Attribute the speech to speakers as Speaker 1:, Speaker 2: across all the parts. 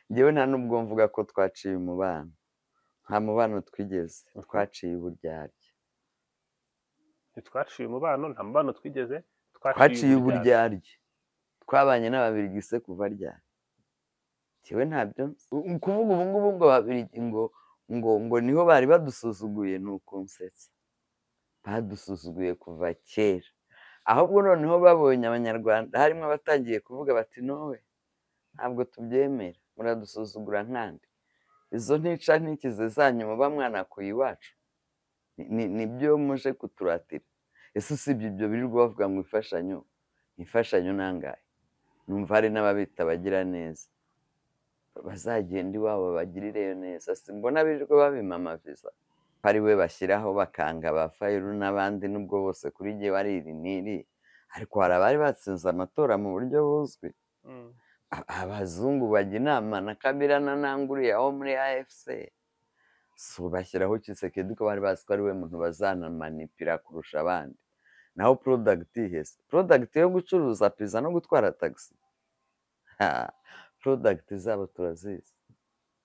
Speaker 1: Njyewe nta nubwo mvuga ko twaciye umubano, nta mubano twigeze, twaciye uburyarya.
Speaker 2: Ntitwaciye umubano, nta mubano twigeze,
Speaker 1: twaciye uburyarya. Twabanye n'Ababiligi se kuva ryari? Njyewe ntabyo kuvuga ubu ngubu ngo Ababiligi ngo niho bari badusuzuguye, ni ukunsetsa. Badusuzuguye kuva kera, ahubwo noneho babonye Abanyarwanda harimo abatangiye kuvuga bati nowe ntabwo tubyemera, muradusuzugura nkandi, izo ntica ntikize zanyu muba mwanakuye iwacu, nibyo muje kuturatira. Ese usibye ibyo birirwa bavuga ngo imfashanyo, imfashanyo nangahe? Numva hari n'ababita bagira neza, bazagenda iwabo bagirireyo neza. Simbona birirwa babimamaviza ari we bashyiraho bakanga ba Fayulu n'abandi, nubwo bose kuri jye bari iri n'iri, ariko hari abari batsinze amatora mu buryo buzwi. Abazungu bajya inama na Kabila na Nanguriya wo muri AFC, so bashyiraho Tshisekedi ko bari bazi ko ari we muntu bazanamanipira kurusha abandi. Naho product ihese, product yo gucuruza pizza no gutwara taxi, product zabo turazizi,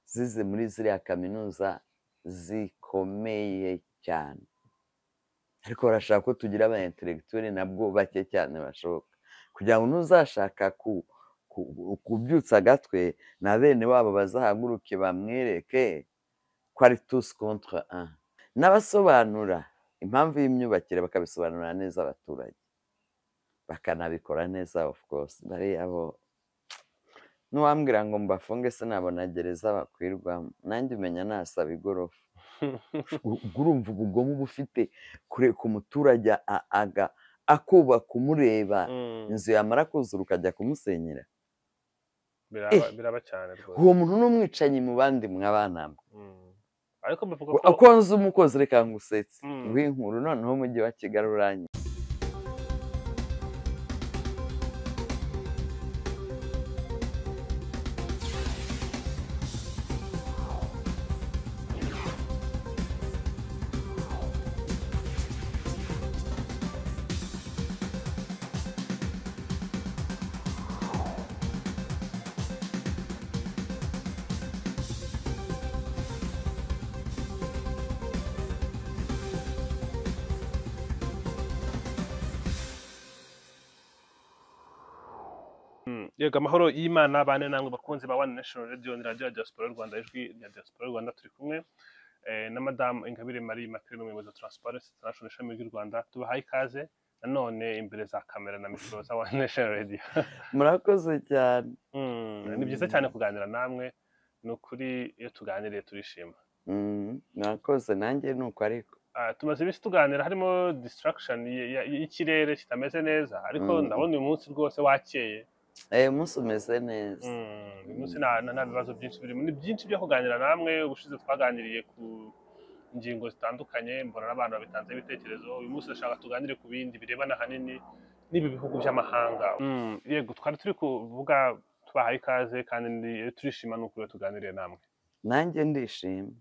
Speaker 1: zize muri ziriya kaminuza zikomeye cyane, ariko barashaka ko tugira aba intellectuel nabwo bake cyane bashoboka, kugira ngo nuzashaka kubyutsa agatwe na bene wabo bazahaguruke bamwereke ko ari tous contre un. N'abasobanura impamvu y'imyubakire bakabisobanurira neza abaturage, bakanabikora neza of course. Bariya bo nuwambwira ngo mbafunge sinabona gereza bakwirwamo, nanjye umenya nasaba igorofa. Urumva ubugome uba ufite kureka umuturage akubaka umureba, inzu yamara kuzura ukajya kumusenyera.
Speaker 2: Biraba cyane rwose.
Speaker 1: Uwo muntu n'umwicanyi mu bandi mwabanamwe.
Speaker 2: Ariko bavuga ko
Speaker 1: uko nzi umukozi, reka ngusetse w'inkuru noneho umujyi wa Kigali uranye.
Speaker 2: Yego, amahoro y'Imana bane namwe bakunzi ba One Nation Radio, ni radio ya Diaspora y'u Rwanda, ijwi rya Diaspora y'u Rwanda. Turi kumwe na Madame Ingabire Marie Immaculée, umuyobozi wa Transparency International ishami ry'u Rwanda. Tubahaye ikaze nanone imbere za kamera na mikoro za One Nation Radio.
Speaker 1: Murakoze cyane.
Speaker 2: Ni byiza cyane kuganira namwe, ni ukuri iyo tuganiriye turishima.
Speaker 1: Murakoze, nanjye nuko ariko
Speaker 2: tumaze iminsi tuganira harimo distraction y'ikirere kitameze neza, ariko ndabona uyu munsi rwose wakeye.
Speaker 1: Umunsi umeze neza.
Speaker 2: Uyu munsi nta bibazo byinshi birimo, ni byinshi byo kuganira namwe. Ubushize twaganiriye ku ngingo zitandukanye, mbona n'abantu babitanzeho ibitekerezo. Uyu munsi ndashaka tuganire ku bindi birebana ahanini n'ibi bihugu by'amahanga. Yego, twari turi kuvuga, tubahaye ikaze kandi turishima n'ukuri tuganiriye namwe.
Speaker 1: Nanjye ndishima.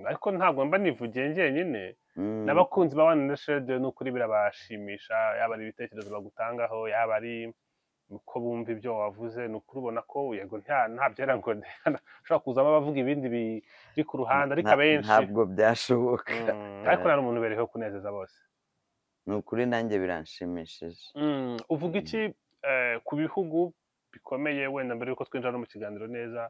Speaker 2: Ariko ntabwo mba nivugiye njyenyine, n'abakunzi ba One Nation Radio n'ukuri birabashimisha, yaba ari ibitekerezo bagutangaho, yaba ari uko bumva ibyo wavuze. Ni ukuri ubona ko yego nta byera ngo ushobora kuzamo abavuga ibindi biri ku ruhande, ariko abenshi
Speaker 1: ntabwo byashoboka.
Speaker 2: Ariko nta n'umuntu ubereyeho kunezeza bose.
Speaker 1: Ni ukuri nanjye biranshimishije.
Speaker 2: Uvuga iki ku bihugu bikomeye, wenda mbere yuko twinjira no mu kiganiro neza,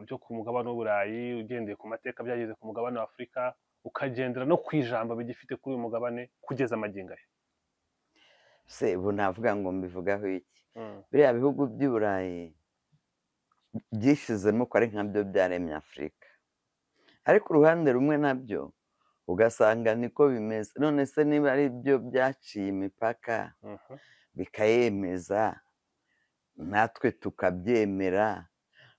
Speaker 2: byo ku mugabane w'Uburayi, ugendeye ku mateka byageze ku mugabane wa Afurika, ukagendera no ku ijambo bigifite kuri uyu mugabane kugeza magingo aya?
Speaker 1: Se ubu navuga ngo mbivugaho iki? Biriya bihugu by'i Burayi byishyizemo ko ari nkabyo byaremye Afurika, ariko uruhande rumwe nabyo ugasanga niko bimeze. None se niba ari byo byaciye imipaka bikayemeza, natwe tukabyemera,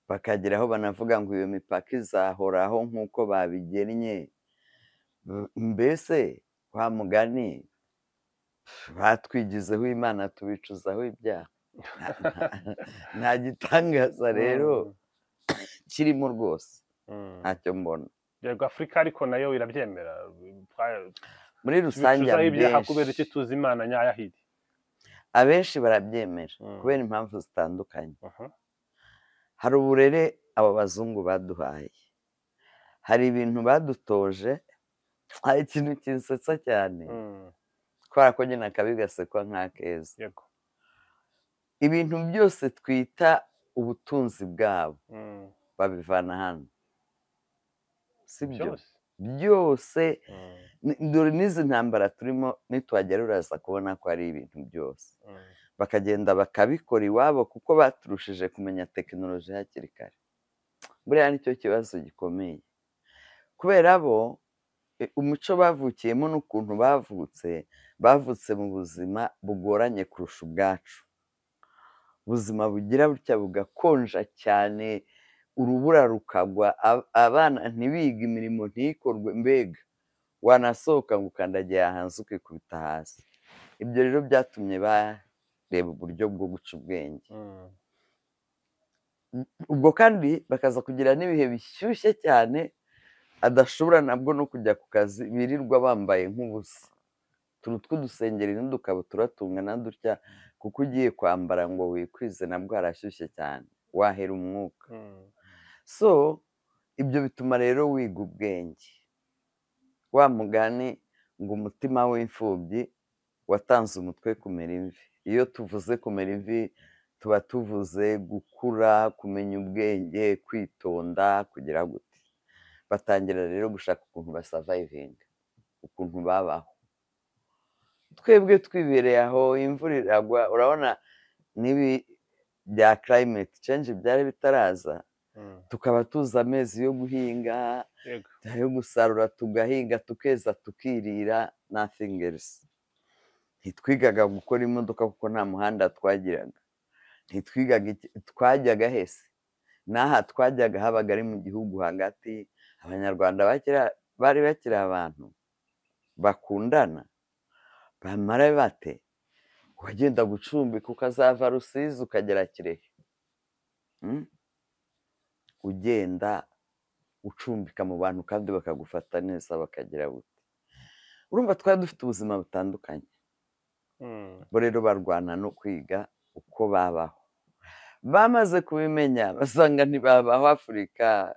Speaker 1: bakageraho banavuga ngo iyo mipaka izahoraho nk'uko babigennye, mbese wa mugani batwigizeho Imana tubicuzaho ibyaha. Nta gitangaza rero kirimo rwose, ntacyo mbona.
Speaker 2: Yego, Afurika ariko nayo irabyemera
Speaker 1: muri rusange.
Speaker 2: Kubera iki tuzi Imana nyayahidi?
Speaker 1: Abenshi barabyemera kubera impamvu zitandukanye. Hari uburere abo bazungu baduhaye, hari ibintu badutoje, hari ikintu kinsetsa cyane, kubera ko nyine akabi gasekwa nk'akeza. Ibintu byose twita ubutunzi bwabo babivana hano, sibyo? Byose. Dore n'izi ntambara turimo, nituhagera uraza kubona ko ari ibintu byose bakagenda bakabikora iwabo, kuko baturushije kumenya tekinoloji hakiri kare. Buriya nicyo kibazo gikomeye, kubera bo umuco bavukiyemo n'ukuntu bavutse mu buzima bugoranye kurusha ubwacu. Ubuzima bugira butya bugakonja cyane, urubura rukagwa, abana ntibige, imirimo ntikorwe, mbega wanasohoka ngo ukandagiye hanze ukikubita hasi. Ibyo rero byatumye bareba uburyo bwo guca ubwenge. Ubwo kandi bakaza kugira n'ibihe bishyushye cyane, adashobora nabwo no kujya ku kazi, birirwa bambaye nk'ubusa, utuntu tw'udusengeri n'udukabutura tungana dutya, kuko ugiye kwambara ngo wikwize nabwo harashyushye cyane, wahera umwuka. So ibyo bituma rero wiga ubwenge. Wa mugani ngo umutima w'imfubyi watanze umutwe kumera imvi. Iyo tuvuze kumera imvi tuba tuvuze gukura, kumenya ubwenge, kwitonda, kugira gute. Batangira rero gushaka ukuntu basavayivinga, ukuntu babaho. Twebwe twibereye aho, imvura iragwa, urabona n'ibi bya climate change byari bitaraza, tukaba tuzi amezi yo guhinga, yo gusarura, tugahinga, tukeza, tukirira, nothing else. Ntitwigaga gukora imodoka kuko nta muhanda twagiraga, ntitwigaga, twajyaga hese n'aha twajyaga habaga ari mu gihugu hagati. Abanyarwanda bari bakiri abantu bakundana, bamara bate wagenda gucumbika ukazava Rusizi ukagera Kirehe, ugenda ucumbika mu bantu kandi bakagufata neza, bakagira bute. Urumva twari dufite ubuzima butandukanye. Bo rero barwana no kwiga uko babaho. Bamaze kubimenya basanga ntibabaho Afurika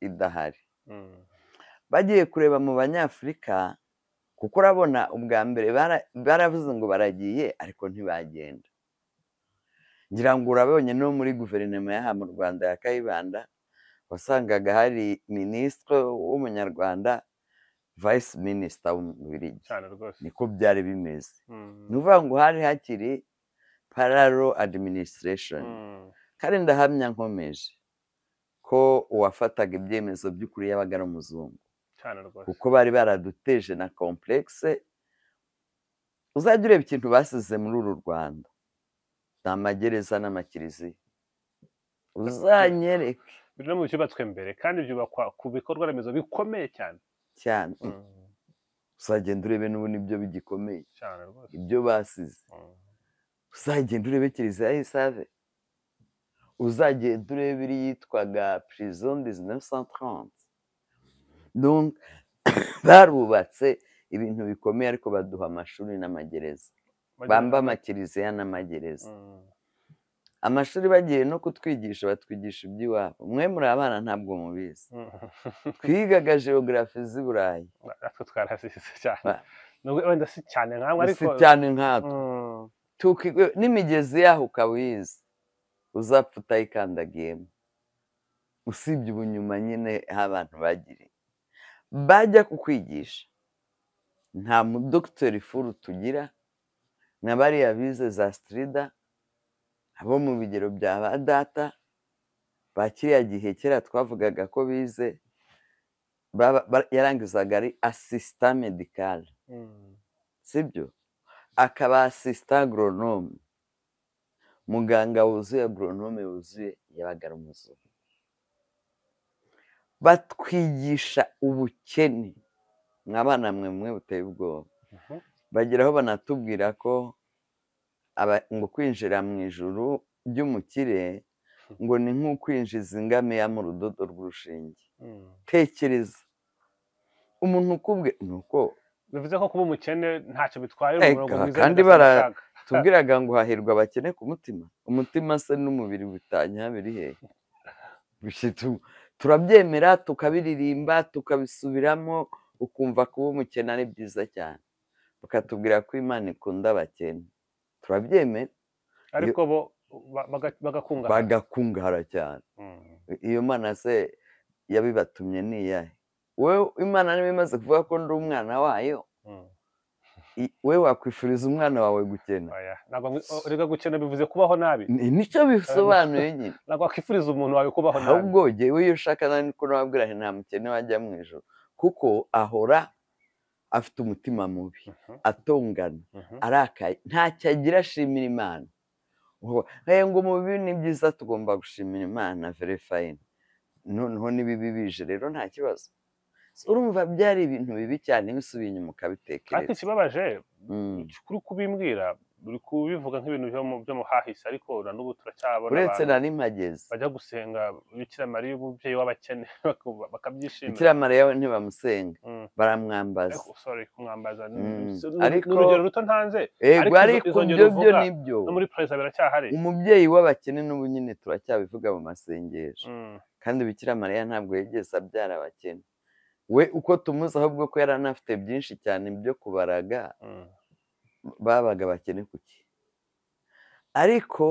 Speaker 1: idahari. Bagiye kureba mu Banyafurika, kuko urabona ubwa mbere baravuze ngo baragiye, ariko ntibagenda. Ngira ngo urabonye no muri guverinoma y'aha mu Rwanda ya Kayibanda, wasangaga hari minisitiri w'umunyarwanda, vice minister w'Umubiligi. Niko byari bimeze. Ni ukuvuga ngo hari hakiri parallel administration. Kandi ndahamya nkomeje ko uwafataga ibyemezo by'ukuri yabaga ari umuzungu, kuko bari baraduteje na complexe. Uzajya ureba ikintu basize muri uru Rwanda, ni amagereza n'amakiliziya. Uzanyereke
Speaker 2: biri no mu byubatswe mbere, kandi byubakwa ku bikorwa remezo bikomeye cyane
Speaker 1: cyane. Uzagenda urebe n'ubu nibyo bigikomeye
Speaker 2: cyane rwose,
Speaker 1: ibyo basize. Uzagenda urebe kiliziya y'Isave, uzagenda urebe iri yitwaga prison 1930. Donc barubatse ibintu bikomeye, ariko baduha amashuri n'amagereza, bamba amakiliziya n'amagereza. Amashuri bagiye no kutwigisha, batwigisha iby'iwabo. Mwe muri abana ntabwo mubizi. Twigaga geography z'i Burayi.
Speaker 2: Natwe twarasize cyane, wenda si cyane nkamwe, ariko
Speaker 1: si cyane nkatwe. N'imigezi yaho ukaba uyizi, uzapfa utayikandagiyemo. Usibye ubunyuma nyine abantu bagiriye, bajya kukwigisha. Nta mudogiteri furu tugira, na bariya bize za strida, abo mu bigero bya ba data ba kiriya gihe kera twavugaga ko bize, yarangizaga ari assistant medical, sibyo? Akaba assistant agronome, muganga wuzuye, agronome wuzuye, yabaga ari umuzungu. Batwigisha ubukene, mwabana mwe mwe buteye ubwoba. Bageraho banatubwira ko ngo kwinjira mu ijuru ry'umukire ngo ni nk'ukwinjiza ingamiya mu rudodo rw'urushinge. Tekereza umuntu ukubwe nuko
Speaker 2: bivuze ko kuba umukene ntacyo bitwaye, umurongo mwiza.
Speaker 1: Kandi baratubwiraga ngo hahirwa abakene ku mutima. Umutima se n'umubiri bitanya biri hehe? Turabyemera, tukabiririmba, tukabisubiramo, ukumva kuba umukene ari byiza cyane, bakatubwira ko Imana ikunda abakene, turabyemera.
Speaker 2: Ariko bo
Speaker 1: bagakungahara cyane. Iyo Mana se yabibatumye ni iyahe? Wowe Imana niba imaze kuvuga ko ndi umwana wayo, we wakwifuriza umwana wawe gukena?
Speaker 2: Reka, gukena bivuze kubaho nabi.
Speaker 1: Nicyo bisobanuye nyine.
Speaker 2: Ntabwo wakwifuriza umuntu wawe kubaho nabi.
Speaker 1: Ahubwo jyewe iyo ushaka niko nababwira nta mukene wajya mu ijuru, kuko ahora afite umutima mubi, atongana, arakaye, ntacyo agira ashimira Imana. Ngo mu bibi ni byiza, tugomba gushimira Imana, very fine. Noneho n'ibibi bije rero nta kibazo. Urumva byari ibintu bibi cyane, usubiye inyuma ukabitekereza.
Speaker 2: Ariko ikibabaje kuri kubimbwira, uri kubivuga nk'ibintu byo mu hahise, ariko na n'ubu turacyabona
Speaker 1: uretse nari mpageze
Speaker 2: bajya gusenga Bikira Mariya umubyeyi w'abakene bakabyishimira.
Speaker 1: Bikira Mariya we ntibamusenga, baramwambaza.
Speaker 2: Sorry, kumwambaza ni urugero ruto ntanze,
Speaker 1: ariko ibyo byo nibyo
Speaker 2: no muri Perezida biracyahari.
Speaker 1: Umubyeyi w'abakene n'ubu nyine turacyabivuga mu masengesho. Kandi Bikira Mariya ntabwo yigeze abyara abakene. We uko tumuzi ahubwo ko yari anafite byinshi cyane byo kubaraga, babaga bakene kuki? Ariko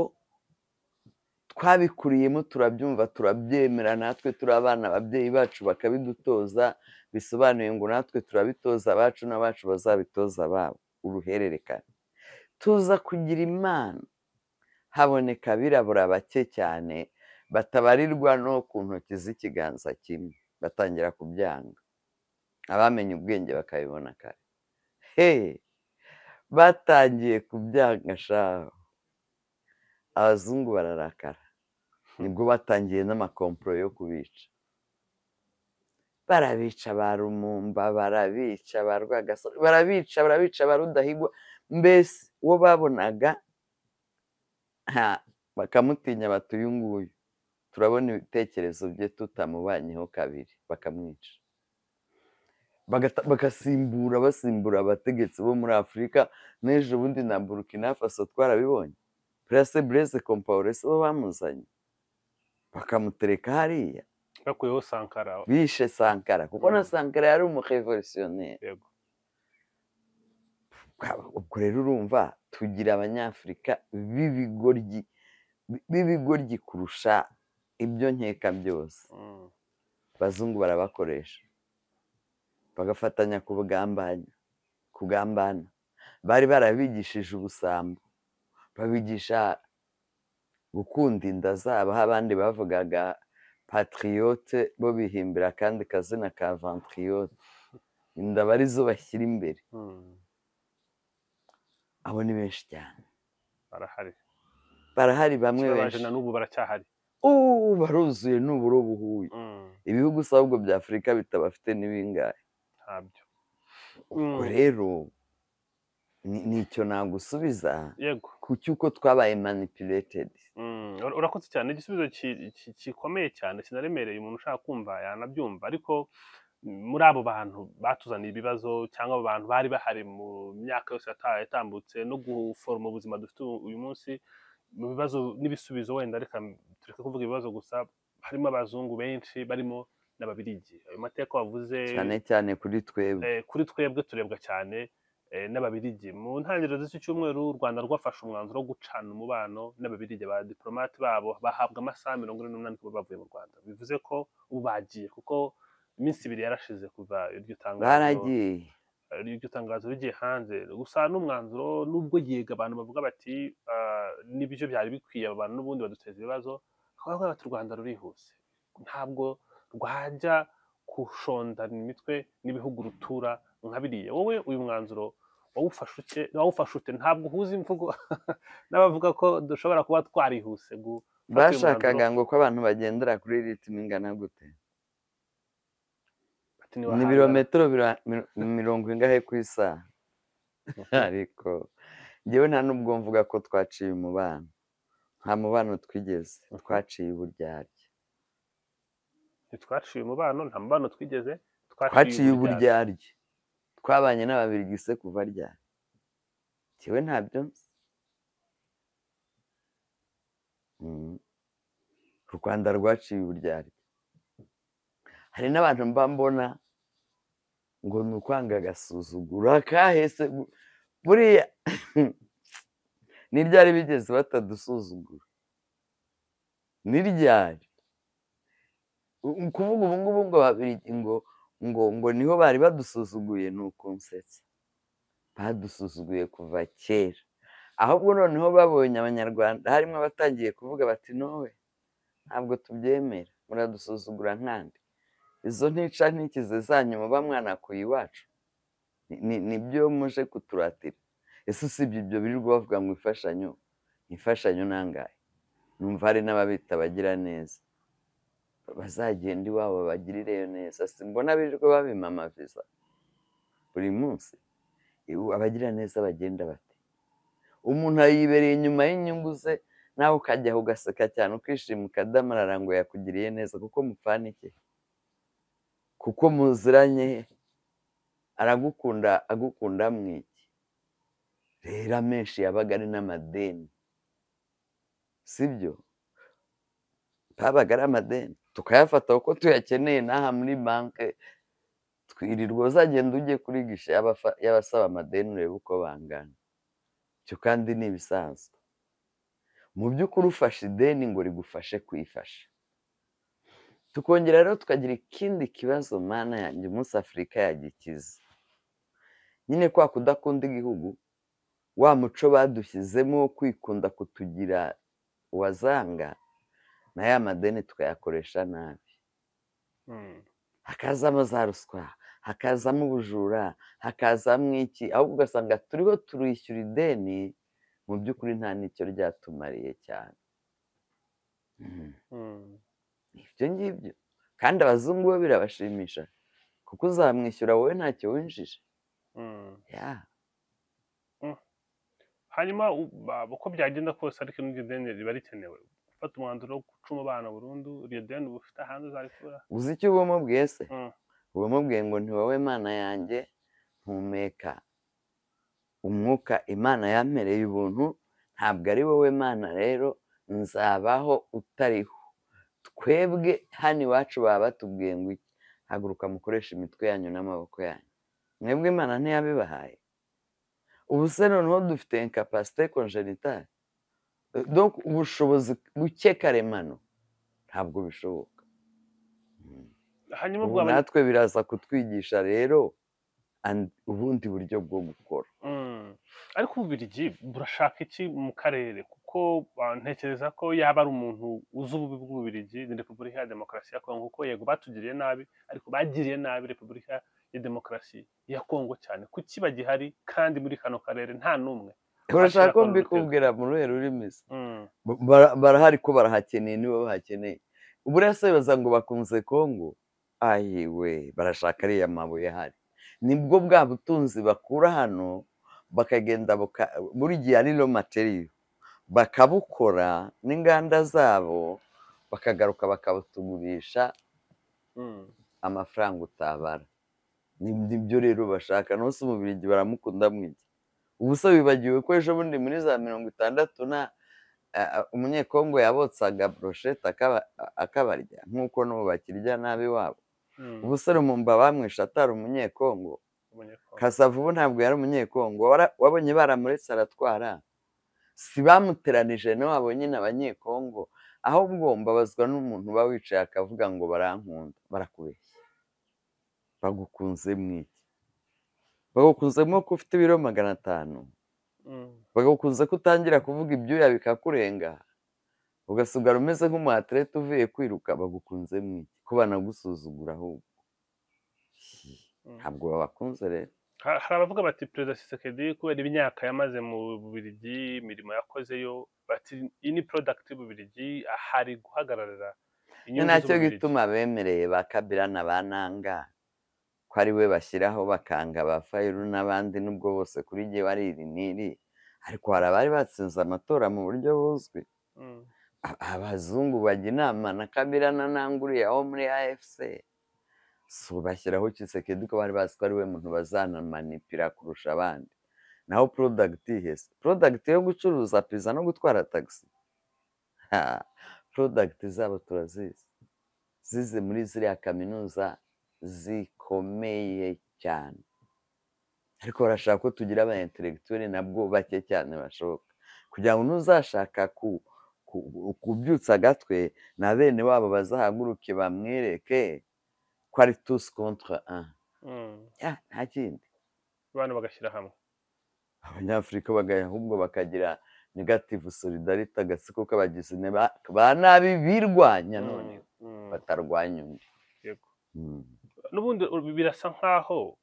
Speaker 1: twabikuriyemo, turabyumva, turabyemera, natwe turi abana, ababyeyi bacu bakabidutoza, bisobanuye ngo natwe turabitoza abacu n'abacu bazabitoza ababo, uruhererekane. Tuza kugira Imana, haboneka abirabura bake cyane batabarirwa no ku ntoki z'ikiganza kimwe, batangira kubyanga. Abamenye ubwenge bakabibona kare. He, batangiye kubyanga shaho, abazungu bararakara. Nibwo batangiye n'amakompro yo kubica. Barabica ba Lumumba, barabica ba Rwagasore, barabica ba Rudahigwa, mbese uwo babonaga bakamutinya, bati uyu nguyu turabona ibitekerezo bye tutamubanyeho kabiri, bakamwica. Bagasimbura, basimbura abategetsi bo muri Afurika. N'ejo bundi na Burkina Faso twarabibonye, Blaise Compaoré bo bamuzanye bakamutereka hariya,
Speaker 2: bakuyeho Sankara,
Speaker 1: bishe Sankara, kuko na Sankara yari umurevolutionnaire. Ubwo rero urumva tugira abanyafurika b'ibigoryi kurusha ibyo nkeka byose. Abazungu barabakoresha, bagafatanya kugambana. Bari barabigishije ubusambo, babigisha gukunda inda zabo, aho abandi bavugaga patriote bo bihimbira kandi kazina ka ventriote, inda barizo bashyira imbere. Abo ni benshi cyane, barahari bamwe benshi
Speaker 2: na n'ubu baracyahari,
Speaker 1: baruzuye n'uburo buhuye. Ibihugu ahubwo bya Afurika bitabafite n'ibingahe
Speaker 2: ntabyo.
Speaker 1: Ubwo rero nicyo nagusubiza ku cy'uko twabaye manipulated.
Speaker 2: Urakoze cyane, igisubizo gikomeye cyane kinaremereye, umuntu ushaka kumva yanabyumva. Ariko muri abo bantu batuzaniye ibibazo, cyangwa abo bantu bari bahari mu myaka yose yatambutse no guforoma ubuzima dufite uyu munsi, mu bibazo n'ibisubizo, wenda reka tureke kuvuga ibibazo gusa, harimo abazungu benshi, barimo n'ababirigi. Ayo mateka wavuze
Speaker 1: cyane cyane kuri twebwe,
Speaker 2: kuri twebwe turebwa cyane n'ababirigi. Mu ntangiriro z'iki cyumweru u Rwanda rwafashe umwanzuro wo gucana umubano n'ababirigi. Ba diplomate babo bahabwa amasaha 48 kuba bavuye mu Rwanda, bivuze ko ubu bagiye, kuko iminsi ibiri yarashize kuva iryo tangazo
Speaker 1: baragiye,
Speaker 2: iryo tangazo rigiye hanze. Gusa n'umwanzuro nubwo yega abantu bavuga bati nibyo byari bikwiye, abantu n'ubundi baduteza ibibazo, bakavuga bati u Rwanda rurihuse, ntabwo rwajya kushondana imitwe n'ibihugu rutura nka biriya. Wowe uyu mwanzuro wawufashe ute? Ntabwo uhuza imvugo n'abavuga ko dushobora kuba twarihuse.
Speaker 1: Bashakaga ngo ko abantu bagendera kuri ritme ingana gute? Ni ibirometero 40 ingahe ku isaha? Ariko njyewe nta nubwo mvuga ko twaciye umubano, nta mubano twigeze, twaciye uburyarya.
Speaker 2: Ntitwaciye umubano, nta mubano twigeze,
Speaker 1: twaciye uburyarya. Twabanye n'ababirigi se kuva ryari? Njyewe ntabyo nzi. U Rwanda rwaciye uburyarya. Hari n'abantu mba mbona ngo ni ukwanga agasuzuguro akahese buriya ni ryari bigeze batadusuzugura? Ni ryari? Kuvuga ubu ngubu ngo Ababiligi ngo ngo ngo niho bari badusuzuguye ni ukunsetsa. Badusuzuguye kuva kera, ahubwo noneho babonye Abanyarwanda harimo abatangiye kuvuga bati nowe ntabwo tubyemera, muradusuzugura nkande, izo ntica ntikize zanyu muba mwanakuye iwacu nibyo muje kuturatira. Ese usibye ibyo birirwa bavuga ngo imfashanyo, imfashanyo nangahe? Numva hari n'ababita abagira neza, bazagenda iwabo babagirireyo neza. Simbona birirwa babima amaviza buri munsi, abagira neza bagenda bate? Umuntu yibereye inyuma y'inyungu ze, nawe ukajya ugaseka cyane ukishima ukadamarara ngo yakugiriye neza, kuko mupfana iki? Kuko muziranye, aragukunda agukunda mwiki? Rero amenshi yabaga ari n'amadeni, sibyo? Babaga ari amadeni tukayafata uko tuyakeneye. N'aha muri banki twirirwa, uzagenda ujye kuri gishe y'abasaba amadeni urebe uko bangana. Icyo kandi ni ibisanzwe. Mu by'ukuri ufashe ideni ngo rigufashe kwifasha. Tukongera rero tukagira ikindi kibazo, mana yanjye, umunsi Afurika yagikiza nyine kwa kudakunda igihugu, wa muco badushyizemo wo kwikunda kutugira wazanga, na ya madeni tukayakoresha nabi. Hakazamo za ruswa, hakazamo ubujura, hakazamo iki, ahubwo ugasanga turiho turishyura ideni, mu by'ukuri nta n'icyo ryatumariye cyane. Ibyo ngibyo kandi abazungu bo birabashimisha, kuko uzamwishyura wowe ntacyo winjije.
Speaker 2: Hanyuma uko byagenda kose ariko n'iryo deni riba rikenewe. Gufata umwanzuro wo guca umubano burundu, iryo deni uba ufite ahandi uzarikura?
Speaker 1: Uzi icyo uba umubwiye se? Uba umubwiye ngo ni wowe Mana yanjye, mpumeka umwuka Imana yampereye ubuntu, ntabwo ari wowe Mana rero nzabaho utariho. Twebwe hano iwacu baba batubwiye ngo iki? Haguruka mukoreshe imitwe yanyu n'amaboko yanyu. Mwebwe Imana ntiyabibahaye. Ubu se noneho dufite incapacité congénitale, donc ubushobozi buke karemano, ntabwo bishoboka.
Speaker 2: Hanyuma
Speaker 1: ubu natwe biraza kutwigisha rero ubundi buryo bwo gukora.
Speaker 2: Ariko Ububiligi burashaka iki mu karere? Kuko ntekereza ko yaba ari umuntu uzi ububi bw'Ububiligi ni Repubulika ya Demokarasi ya Kongo, kuko yego batugiriye nabi, ariko bagiriye nabi Repubulika ya Demokarasi ya Kongo cyane. Kuki bagihari kandi muri kano karere nta n'umwe?
Speaker 1: Urashaka ko mbikubwira mu ruhe rurimi se? Barahari ko barahakeneye, nibo bahakeneye. Buriya se bibaza ngo bakunze Kongo? Ayiwe, barashaka ariya mabuye ahari. Nibwo bwa butunzi bakura hano bakagenda buri gihe ari raw material, bakabukora n'inganda zabo, bakagaruka bakabutugurisha amafaranga utabara. Nibyo rero bashaka. Nose Umubiligi baramukunda mwiki? Ubu se wibagiwe ko ejo bundi muri za 60 na Umunyekongo yabotsaga brochette akabarya nk'uko n'ubu bakirya nabi wabo? Ubu se Lumumba bamwishe atari Umunyekongo? Kasavubu ntabwo yari Umunyekongo, wabonye baramuretse aratwara? Si bamuteranije n'abo nyine Abanyekongo? Ahubwo mbabazwa n'umuntu uba wicaye akavuga ngo barankunda. Barakubeshya. Bagukunze mwiki? Bagukunzemo ko ufite ibiro 500, bagakunze ko utangira kuvuga ibyuya bikakurenga, ugasigara umeze nk'umu athlète uvuye kwiruka. Bagukunze mwiki ko banagusuzugura? Ahubwo ntabwo babakunze rero.
Speaker 2: Hari abavuga bati Perezida Tshisekedi kubera imyaka yamaze mu Bubiligi, imirimo yakozeyo, bati iyi ni product y'Ububiligi, ahari guhagararira
Speaker 1: Ni nacyo gituma bemereye ba Kabila na ba Nanga ko ari we bashyiraho, bakanga ba Fayulu n'abandi, nubwo bose kuri jye ari iri n'iri, ariko hari abari batsinze amatora mu buryo buzwi. Abazungu bajya inama na Kabila na Nanga uriya wo muri AFC, so bashyiraho Tshisekedi ko bari bazi ko ari we muntu bazanamanipira kurusha abandi. Naho product ihese? Product yo gucuruza pizza no gutwara taxi? Product zabo turazizi, zize muri ziriya kaminuza zikomeye cyane, ariko barashaka ko tugira aba intellectuel nabwo bake cyane bashoboka, kugira ngo n'uzashaka kubyutsa agatwe na bene wabo bazahaguruke bamwereke ko ari tous contre un. Nta kindi,
Speaker 2: abantu bagashyira hamwe,
Speaker 1: Abanyafurika ahubwo bakagira negative solidarity, agatsiko k'abagizi ba nabi birwanya none batarwanya undi.
Speaker 2: Yego. N'ubundi birasa nkaho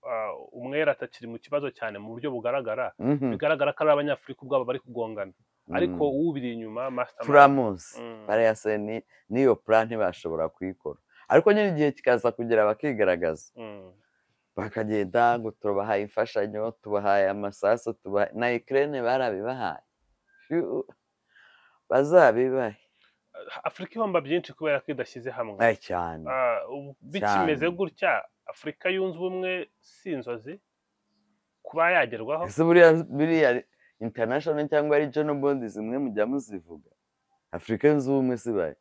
Speaker 2: umwera atakiri mu kibazo cyane mu buryo bugaragara, bigaragara ko ari Abanyafurika ubwabo bari kugongana, ariko ubiri inyuma mastermind
Speaker 1: turamuzi, barayase niyo plan ntibashobora kuyikora, ariko nyine igihe kikaza kugera bakigaragaza, bakagenda ngo tubahaye imfashanyo, tubahaye amasasu, tubahaye na Ukraine barabibahaye, bazabibahe.
Speaker 2: Afurika ihomba byinshi kubera ko idashyize hamwe
Speaker 1: cyane.
Speaker 2: Bikimeze gutya Afurika yunze ubumwe si inzozi kuba yagerwaho.
Speaker 1: Ese buriya international cyangwa regional bodies zimwe mujya muzivuga, Afurika yunze ubumwe sibaye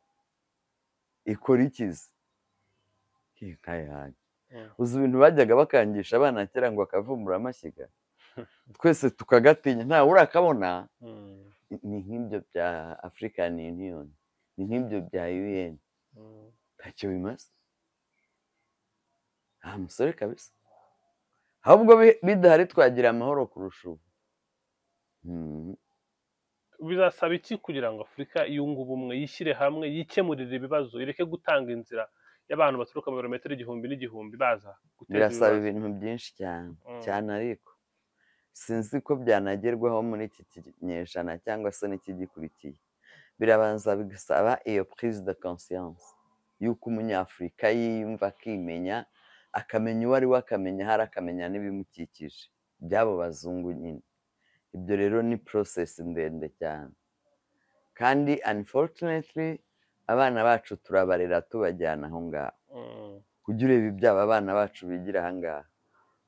Speaker 1: ikora ikizi inka yanjye. Uzi ibintu bajyaga bakangisha abana kera ngo akavumbura amashyiga, twese tukagatinya ntawe urakabona. Ni nk'ibyo bya African Union, ni nk'ibyo bya UN, ntacyo bimaze. Nta musore kabisa, ahubwo bidahari twagira amahoro kurusha ubu.
Speaker 2: Bizasaba iki kugira ngo Afurika yunge ubumwe, yishyire hamwe, yikemurire ibibazo, ireke gutanga inzira y'abantu baturuka mu birometero igihumbi n'igihumbi baza guteza
Speaker 1: Birasaba ibintu byinshi cyane cyane, ariko sinzi ko byanagerwaho muri iki kinyejana cyangwa se n'ikigikurikiye. Birabanza bigasaba iyo prise de conscience y'uko Umunyafurika yiyumva, akimenya, akamenya uwo ari we, akamenya ahari, akamenya n'ibimukikije by'abo bazungu nyine. Ibyo rero ni process ndende cyane, kandi unfortunately abana bacu turabarera tubajyana aho ngaho. Ujya ureba ibyabo abana bacu bigira aha ngaha,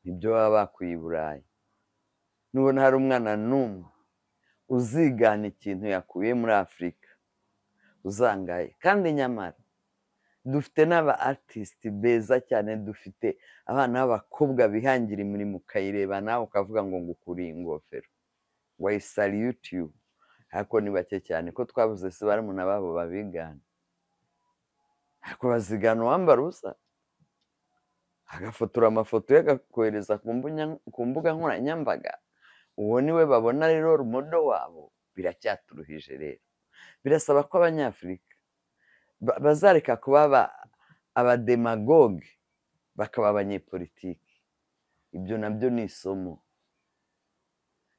Speaker 1: nibyo baba bakuye i Burayi. Nubona hari umwana n'umwe uzigana ikintu yakuye muri Afurika uzangaye. Kandi nyamara dufite n'aba artist beza cyane, dufite abana b'abakobwa bihangira imirimo, ukayireba nawe ukavuga ngo ngukuriye ingofero, I salute you. Ariko ni bake cyane, ko twabuze se barumuna babo babigana, ariko bazigana uwambara ubusa, agafotora amafoto ye agakohereza ku mbuga nkoranyambaga, uwo niwe babona rero role model wabo. Biracyaturuhije rero, birasaba ko Abanyafurika bazareka kuba abademagogue bakaba abanyepolitiki. Ibyo nabyo ni isomo,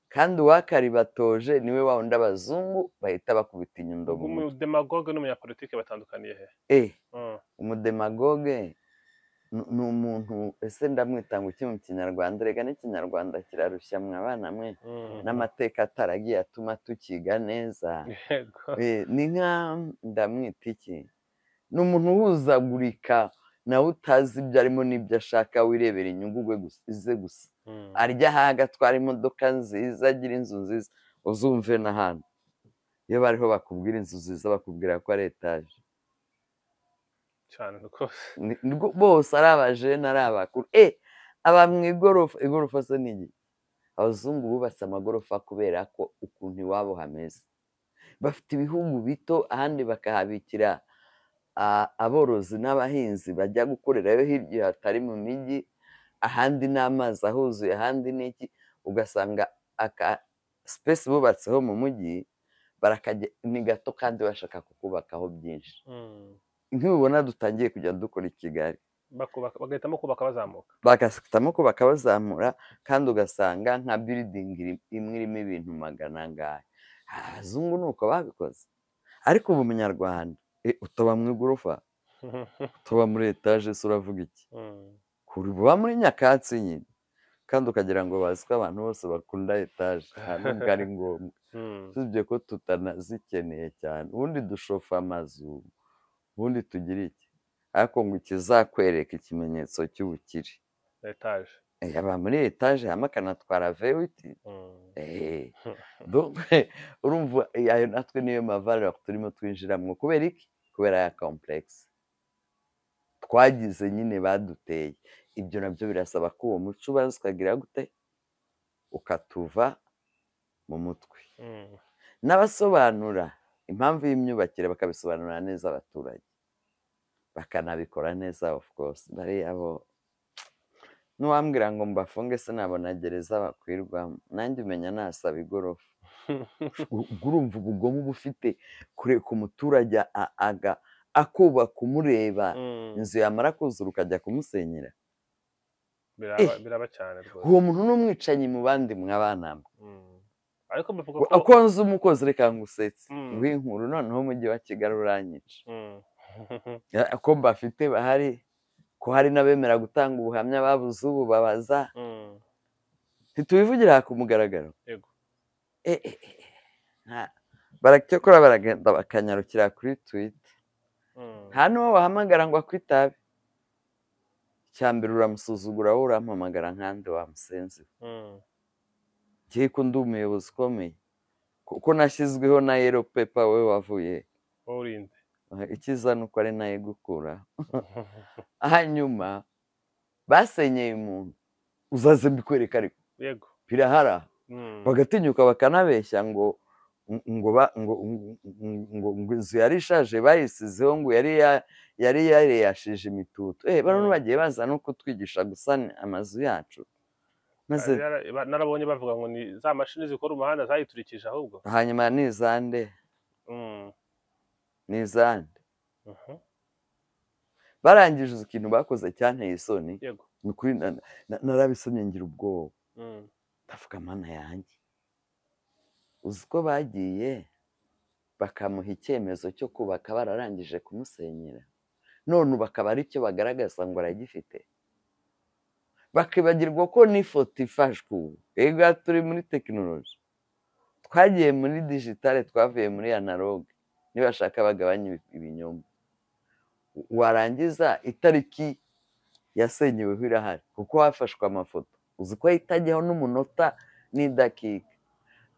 Speaker 1: kandi uwakaribatoje niwe wa wundi abazungu bahita bakubita inyundo mu mutwe.
Speaker 2: Umudemagogue n'umunyapolitike batandukaniye he?
Speaker 1: Umudemagogue ni umuntu, ese ndamwita ngo iki mu Kinyarwanda? Rega n'Ikinyarwanda kirarushya mwa bana mwe, n'amateka ataragiye atuma tukiga neza. Ni nka ndamwita iki? Ni umuntu uhuzagurika, nawe utazi ibyo arimo n'ibyo ashaka, wirebera inyungu ze gusa, arya ahaga, atwara imodoka nziza, agira inzu nziza. Uzumve n'ahantu iyo bariho bakubwira inzu nziza, bakubwira ko ari etaje.
Speaker 2: Cyane rwose.
Speaker 1: Bose ari abajene, ari abakuru, aba mu igorofa. Igorofa se ni iki? Abazungu bubatse amagorofa kubera ko ukuntu iwabo hameze, bafite ibihugu bito, ahandi bakahabikira aborozi n'abahinzi bajya gukorerayo hirya hatari mu mijyi, ahandi n'amazi ahuzuye, ahandi n'iki, ugasanga aka space bubatseho mu mujyi ni gato kandi bashaka kukubakaho byinshi. Nk'ubibona dutangiye kujya dukora i Kigali,
Speaker 2: bagahitamo kubaka bazamuka,
Speaker 1: bagahitamo kubaka bazamura, kandi ugasanga nka building imwe irimo ibintu magana angahe. Abazungu ni uko babikoze, ariko ubu Umunyarwanda utaba mu igorofa, utuba muri etaje se uravuga iki? Uba muri nyakatsi nyine, kandi ukagira ngo bazi ko abantu bose bakunda etaje, nta nubwo ari ngombwa, usibye ko tutanazikeneye cyane. Ubundi dushofa amazu, ubundi tugira iki? Ariko ngo ikizakwereka ikimenyetso cy'ubukire,
Speaker 2: etaje.
Speaker 1: Aba muri etaje hamwe akanatwara V8. Urumva ayo natwe niyo ma valeurs turimo twinjiramo. Kubera iki? Kubera ya complexe twagize nyine baduteye. Ibyo nabyo birasaba ko uwo muco ubaza ukagira gute, ukatuva mu mutwe. N'abasobanura impamvu y'imyubakire bakabisobanurira neza abaturage, bakanabikora neza. Of course bariya bo n'uwambwira ngo mbafunge sinabona gereza bakwirwamo, nanjye umenya nasaba igorofa. Ubwo urumva ubugome uba ufite kureka umuturage akubaka umureba, inzu yamara kuzura ukajya kumusenyera.
Speaker 2: Biraba cyane rwose.
Speaker 1: Uwo muntu ni umwicanyi mu bandi mwabanama.
Speaker 2: Ariko bivuga ko
Speaker 1: ko nzi umukozi, reka ngusetse w'inkuru, noneho umujyi wa Kigali uranyica. Ko mbafite bahari, ko hari n'abemera gutanga ubuhamya babuze ubu babaza, ntitubivugira ku mugaragaro.
Speaker 2: Yego.
Speaker 1: Baracyakora baragenda bakanyarukira kuri Twitter. Nta n'uwo wahamagara ngo akwitabe. Icya mbere uramusuzugura, wowe urampamagara nkandi wamusenze. Ngiye ko ndi umuyobozi ukomeye, kuko nashyizweho na yellow paper, wowe wavuye.
Speaker 2: Wowe urinde.
Speaker 1: Icyiza ni uko ari nayo igukura. Hanyuma basenyeye umuntu, uzaze mbikwereka ariko.
Speaker 2: Yego.
Speaker 1: Birahara. Bagatinyuka bakanabeshya ngo ngo ngo ngo ngo inzu yari ishaje bayisizeho, ngo yari yareyashije imitutu. Bano bagiye baza no kutwigisha gusana amazu yacu. Maze
Speaker 2: narabonye bavuga ngo ni za mashini zikora umuhanda zayiturikije ahubwo.
Speaker 1: Hanyuma ni izande. Ni izande. Barangije ikintu bakoze cyanteye isoni.
Speaker 2: Yego.
Speaker 1: Ni ukuri narabisomye ngira ubwoba. Ndavuga mana yanjye, uzi ko bagiye bakamuha icyemezo cyo kubaka bararangije kumusenyera, none ubu akaba aricyo bagaragaza ngo aragifite, bakibagirwa ko n'ifoto ifashwe ubu. Ega turi muri tekinoloji, twagiye muri digitale, twavuye muri analogue. Nibashaka bagabanye ibinyoma. Warangiza itariki yasenyeweho irahari kuko hafashwe amafoto, uzi ko itajyaho n'umunota n'idakika.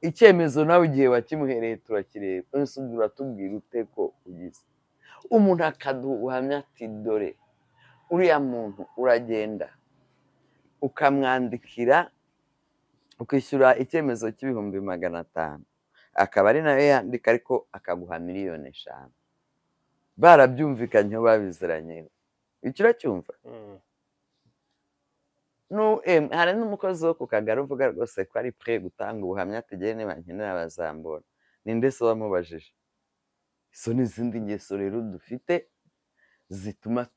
Speaker 1: Icyemezo nawe igihe wakimuhereye turakireba, ese uratubwira ute ko ugize umuntu akaduha ubuhamya ati dore uriya muntu, uragenda ukamwandikira ukishyura icyemezo cy'ibihumbi 500, akaba ari nayo yandika, ariko akaguha miliyoni 5, barabyumvikanyeho, babiziranyeho. Icyo uracyumva? Hari n'umukozi wo ku kagari uvuga rwose ko ari prêt gutanga ubuhamya, ati niba nkenera bazambona. Ninde se wamubajije? Izo ni izindi ngeso rero dufite zituma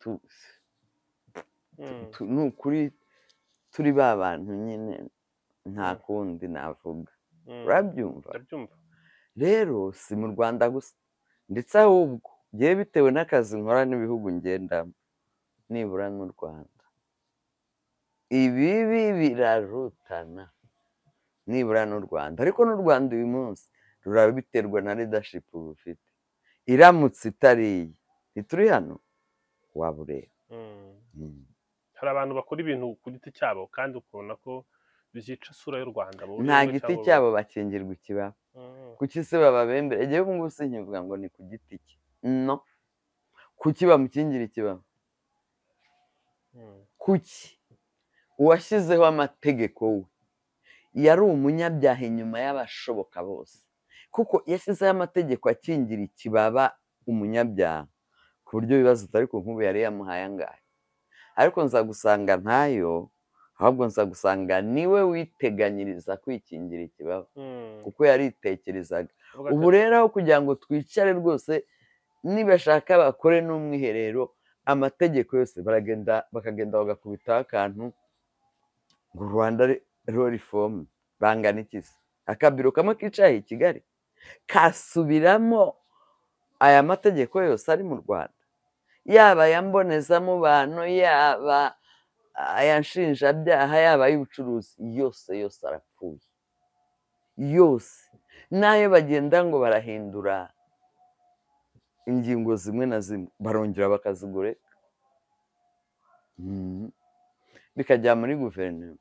Speaker 1: ni ukuri turi ba bantu nyine, nta kundi navuga. Urabyumva?
Speaker 2: Ndabyumva.
Speaker 1: Rero si mu Rwanda gusa, ndetse ahubwo ngewe bitewe n'akazi nkora n'ibihugu ngendamo, nibura n'u Rwanda ibibi birarutana, nibura n'u Rwanda. Ariko n'u Rwanda uyu munsi rurabiterwa na leadership rufite. Iramutse itari iyi, ntituri hano waba ureba.
Speaker 2: Hari abantu bakora ibintu ku giti cyabo kandi ukabona ko byica isura y'u Rwanda mu buryo
Speaker 1: Nta
Speaker 2: bumwe
Speaker 1: giti
Speaker 2: cyangwa
Speaker 1: cyabo, bakingirwa ikibaba. Kuki se bababembera? Igihe ubu ngubu sinkivuga ngo ni ku giti cye, no kuki bamukingira ikibaba? Kuki uwashyizeho amategeko we yari umunyabyaha inyuma y'abashoboka bose, kuko yashyizeho amategeko akingira ikibaba umunyabyaha ku buryo ibibazo utari ku nkubu yari yamuhaye angahe? Ariko nza gusanga ntayo, ahubwo nza gusanga niwe witeganyiriza kwikingira ikibaba, kuko yaritekerezaga.
Speaker 2: Avuga ati,
Speaker 1: Ubu rero aho kugira ngo twicare rwose, nibashaka bakore n'umwiherero, amategeko yose baragenda bakagenda bagakubitaho akantu ngo Rwanda Law Reform. Bangana iki se? Akabiro kamwe kicaye i Kigali kasubiramo aya mategeko yose ari mu Rwanda, yaba aya mbonezamubano, yaba aya nshinjabyaha, yaba ay'ubucuruzi, yose yose arapfuye yose. N'ayo bagenda ngo barahindura ingingo zimwe na zimwe, barongera bakazigoreka. Bikajya muri guverinoma.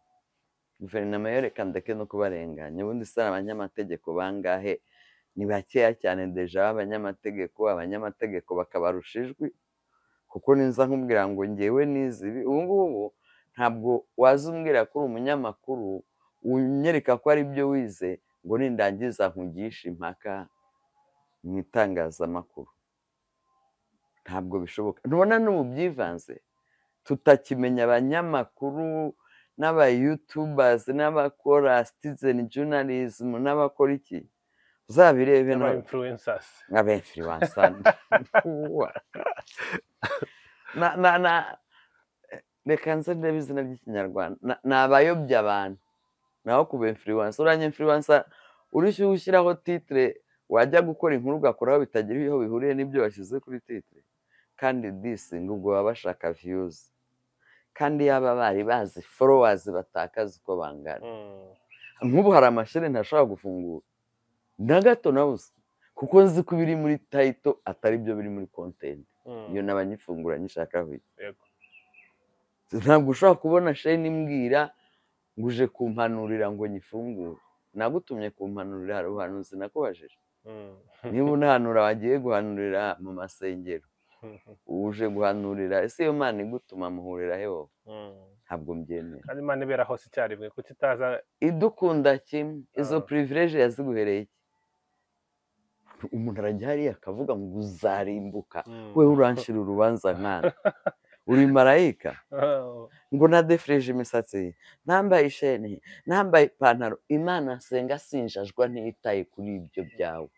Speaker 1: Guverinoma yo reka ndeke no kubarenganya. Ubundi se abanyamategeko bangahe Ni bakeya cyane déjà b'abanyamategeko, abanyamategeko bakabarusha ijwi, kuko ninza nkubwira ngo ngewe nize ibi, ubu ngubu ntabwo waza umbwira ko uri umunyamakuru unyereka ko ari byo wize ngo nindangiza nkugishe impaka mu itangazamakuru, ntabwo bishoboka. Ntubona n'ubu byivanze, tutakimenya abanyamakuru n'aba youtubers n'abakora citizen journalism n'abakora iki, uzabirebe.
Speaker 2: N'aba influencers.
Speaker 1: Aba influencer na reka nze ndebe izina ry'Ikinyarwanda, ni abayobya abantu. Naho kuba influencer, uranye influencer urushye ushyiraho titre, wajya gukora inkuru ugakoraho bitagira aho bihuriye n'ibyo washyize kuri titre. Kandi disi ngo ubwo baba bashaka views, kandi yaba bari bazi followers batakaza uko bangana. Nk'ubu hari amashuri ntashobora gufungura na gato na busa, kuko nzi ko ibiri muri title atari byo biri muri content. Iyo naba nyifungura nyishakaho iki? Ntabwo ushobora kubona chaîne imbwira ngo uje kumpanurira ngo nyifungure. Nagutumye kumpanurira? Hari ubuhanuzi nakubajije? Niba unahanura, wagiye guhanurira mu masengero. Uje guhanurira ese iyo Mana igutuma muhurira he wowe? Ntabwo mbyemera.
Speaker 2: Kandi Imana ibera hose icyarimwe, kuki itaza?
Speaker 1: Idukunda kimwe, izo privilege yaziguhereye iki? Umuntu arajya hariya akavuga ngo uzarimbuka, wewe uranshira urubanza nkana uri marayika, ngo nadefireje imisatsi, ntambaye isheni, ntambaye ipantaro. Imana nsenga sinjajwa, ntiyitaye kuri ibyo byawe.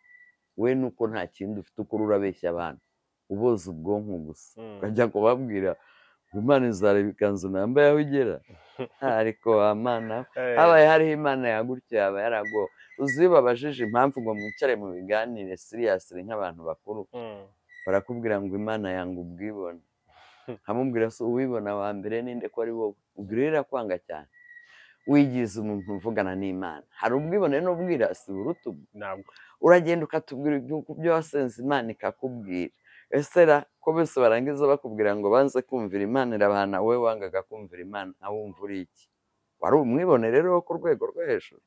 Speaker 1: We nuko nta kindi ufite ukuri, urabeshya abantu uboza ubwonko gusa, ukajya kubabwira ngo Imana izareba ikanzu nambaye aho igera. Ariko wa Mana, habaye hariho Imana yagutya yaba yaragowe. Uzi iyo babajije impamvu ngo mwicare mu biganire seriously nk'abantu bakuru, barakubwira ngo Imana yanga ubwibone. Nkamubwira se uwibona wa mbere ninde ko ari wowe? Ubwo rero irakwanga cyane, wigize umuntu uvugana n'Imana. Hari ubwibone n'ubwirasi buruta ubwo?
Speaker 2: Ntabwo.
Speaker 1: Uragenda ukatubwira ibyo wasenze Imana ikakubwira. Ese ra ko bose barangiza bakubwira ngo banze kumvira Imana irabahana, wowe wangaga kumvira Imana wumva uri iki? Wari umwibone rero wo ku rwego rwo hejuru.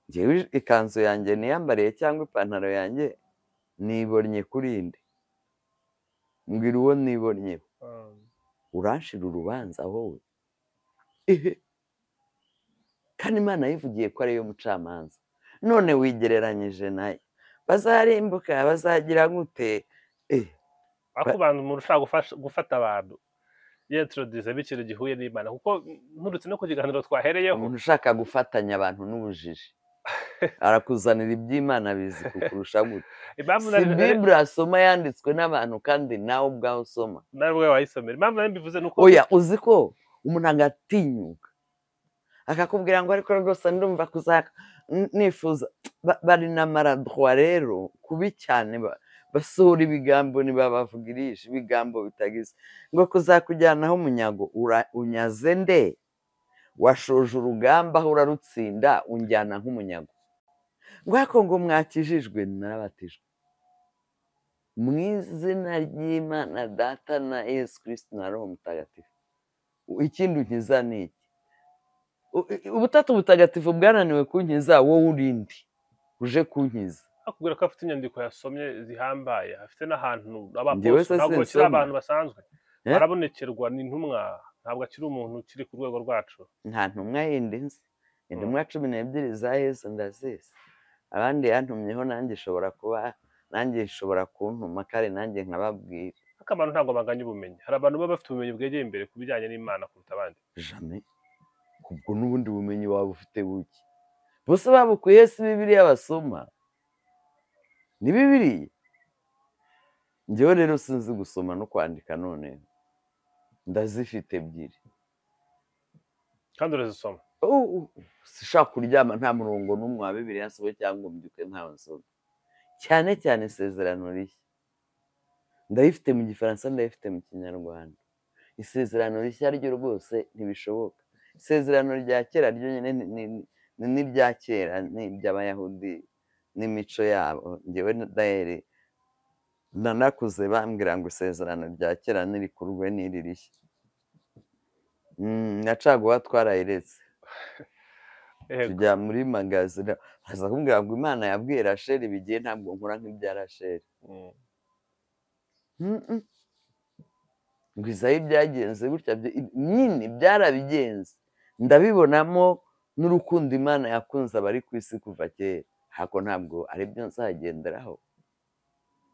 Speaker 1: Njyewe ikanzu yanjye niyambariye cyangwa ipantaro yanjye, nibonnye kuri inde? Mbwira uwo nibonnye. Uranshira urubanza wowe? Ehe, kandi Imana yivugiye ko ariyo mucamanza, none wigereranyije nayo. Bazarimbuka, bazagira gute?
Speaker 2: Ariko abantu, umuntu ushaka gufata abantu yintroduce ikintu gihuye n'Imana, kuko nturutse no ku kiganiro twahereyeho.
Speaker 1: Umuntu ushaka gufatanya abantu n'ubujiji arakuzanira iby'Imana bizi kukurusha gute?
Speaker 2: Impamvu
Speaker 1: Si Bibure asoma yanditswe n'abantu, kandi nawe ubwawe usoma.
Speaker 2: Nawe ubwawe wayisomera. Impamvu nari mbivuze ni uko
Speaker 1: Oya, uzi ko umuntu agatinyuka akakubwira ngo ariko rwose ndumva kuzaka nifuza bari na maladroit rero kubi cyane, basohora ibigambo, ntibabavugirisha ibigambo bitagize ngo kuzakujyanaho umunyago. Unyaze nde? Washoje urugamba aho urarutsinda, unjyana nk'umunyago ngo ariko ngo mwakijijwe. Narabatijwe mu izina ry'Imana Data na Yesu Kristo na Roho Mutagatifu. Ikindi unkiza ni iki? Ubutatu butagatifu bwananiwe kunkiza, wowe urindi uje kunkiza?
Speaker 2: Akubwira ko afite inyandiko yasomye zihambaye, afite n'ahantu
Speaker 1: Njyewe
Speaker 2: abaposo
Speaker 1: se
Speaker 2: ntabwo bakiri
Speaker 1: sinsoma.
Speaker 2: abantu basanzwe.
Speaker 1: Eh?
Speaker 2: Barabonekerwa, ni intumwa, ntabwo akiri umuntu ukiri ku rwego rwacu.
Speaker 1: Nta ntumwa yindi nzi, intumwa 12 za Yesu ndazizi. Abandi yantumyeho nanjye ishobora kuba, nanjye ishobora kuntuma kandi nanjye nkababwira.
Speaker 2: Ariko abantu ntabwo banganya ubumenyi. Hari abantu baba bafite ubumenyi bwegeye imbere ku bijyanye n'Imana kuruta abandi.
Speaker 1: Jamais. Ubwo n'ubundi bumenyi waba ufite buke, bose babukuye si Bibiliya basoma? Ni Bibiliya. Njyewe rero sinzi gusoma no kwandika, none ndazifite ebyiri.
Speaker 2: Kandi urazisoma?
Speaker 1: Sinshobora kuryama nta murongo n'umwe wa Bibiliya nsoma, cyangwa ngo mbyuke ntawe nsoma, cyane cyane Isezerano Rishya. Ndayifite mu Gifaransa, ndayifite mu Kinyarwanda. Isezerano Rishya ryo rwose ntibishoboka. Isezerano rya Kera ryo nyine ni n'irya kera, ni iby'Abayahudi n'imico yabo. Njyewe dayeri nanakuze bambwira ngo Isezerano rya Kera nirikurwe n'iri rishya. Na caguwa twarayiretse. Tujya muri magazine, aza kumbwira ngo Imana yabwiye Rachel bigiye, ntabwo nkora nk'ibya Rachel. Ngo Izayi byagenze gutya nyine byarabigenze, ndabibonamo n'urukundo Imana yakunze abari ku isi kuva kera, ariko ntabwo aribyo nzagenderaho,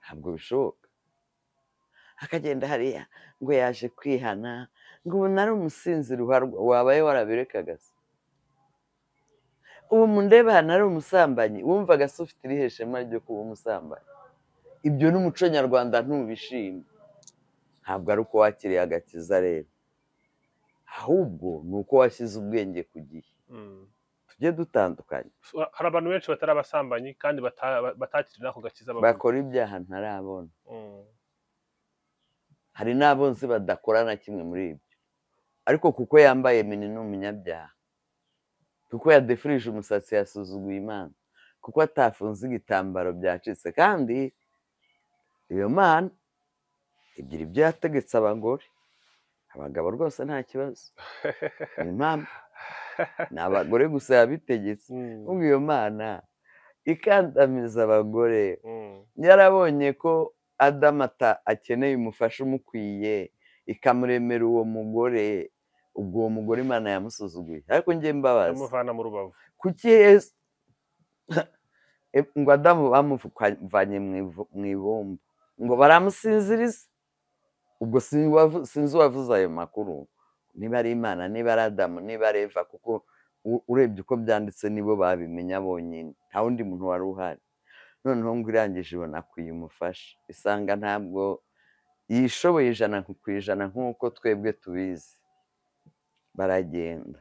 Speaker 1: ntabwo bishoboka. Akagenda hariya ngo yaje kwihana, ngo ubu nari umusinzi ruharwa, wabaye warabirekaga se? Ubu mundeba hano ari umusambanyi, wumvaga se ufite irihe shema ryo kuba umusambanyi? Ibyo n'umuco nyarwanda ntubishima. Ntabwo ari uko wakiriye agakiza rero, ahubwo ni uko washyize ubwenge ku gihe. Tujye dutandukanye.
Speaker 2: Hari abantu benshi batari abasambanyi kandi batakiri n'ako gakiza,
Speaker 1: bakora ibyaha ntarabona. Hari n'abo nzi badakora na kimwe muri ibyo, ariko kuko yambaye mini ni umunyabyaha, kuko yadefurije umusatsi yasuzuguye Imana, kuko atafunze igitambaro byacitse. Kandi iyo Mana igira ibyo yategetse abagore, abagabo rwose nta kibazo, impamvu ni abagore gusa yabitegetse. Ubwo iyo Mana ikandamiza abagore, yarabonye ko Adamu akeneye umufasha umukwiye, ikamuremera uwo mugore. Ubwo uwo mugore Imana yamusuzuguye. Ariko njye mbabaza,
Speaker 2: yamuvana mu rubavu.
Speaker 1: Kuki ngo Adamu bamuvanye mu ibumba ngo baramusinziriza? Ubwo sinzi uwavuze ayo makuru, niba ari Imana, niba ari Adamu, niba ari Eva, kuko urebye uko byanditse nibo babimenya bonyine, nta wundi muntu wari uhari. Noneho ngo irangije ibona kuyimufasha, isanga ntabwo yishoboye 100% nk'uko twebwe tubizi. Baragenda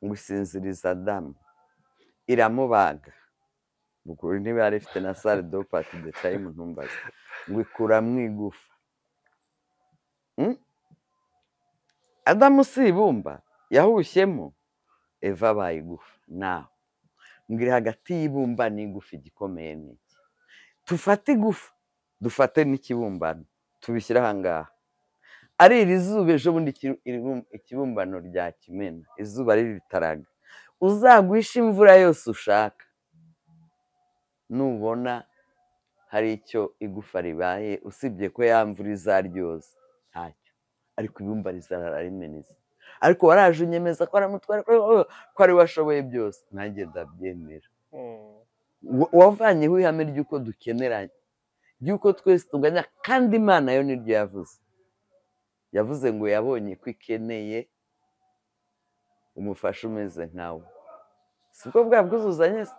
Speaker 1: ngo isinziriza Adamu, iramubaga, ubwo niba yari ifite na sale do pati de time ntumbaze, ngo ikuramo igufa. Adamu si ibumba yahushyemo, Eva abaye igufa. Nawe ngo iri hagati y'ibumba n'igufa, igikomeye ni iki? Tufate igufa, dufate n'ikibumbano, tubishyire aha ngaha. Ari iri zuba ejo bundi ikibumbano rya kimena, izuba riritaraga, uzagwisha imvura yose ushaka, nubona hari icyo igufa ribaye, usibye ko ya mvura izaryoza ntacyo, ariko ibumba rizarara rimenetse. Ariko waraje unyemeza ko aramutwara, ko ari we ashoboye byose, nanjye ndabyemera. Wavanyeho ihame ry'uko dukeneranye, ry'uko twese tunganya, kandi Imana yo niryo yavuze. Yavuze ngo yabonye ko ikeneye umufasha umeze nkawe. Sibwo bwa bwuzuzanye se?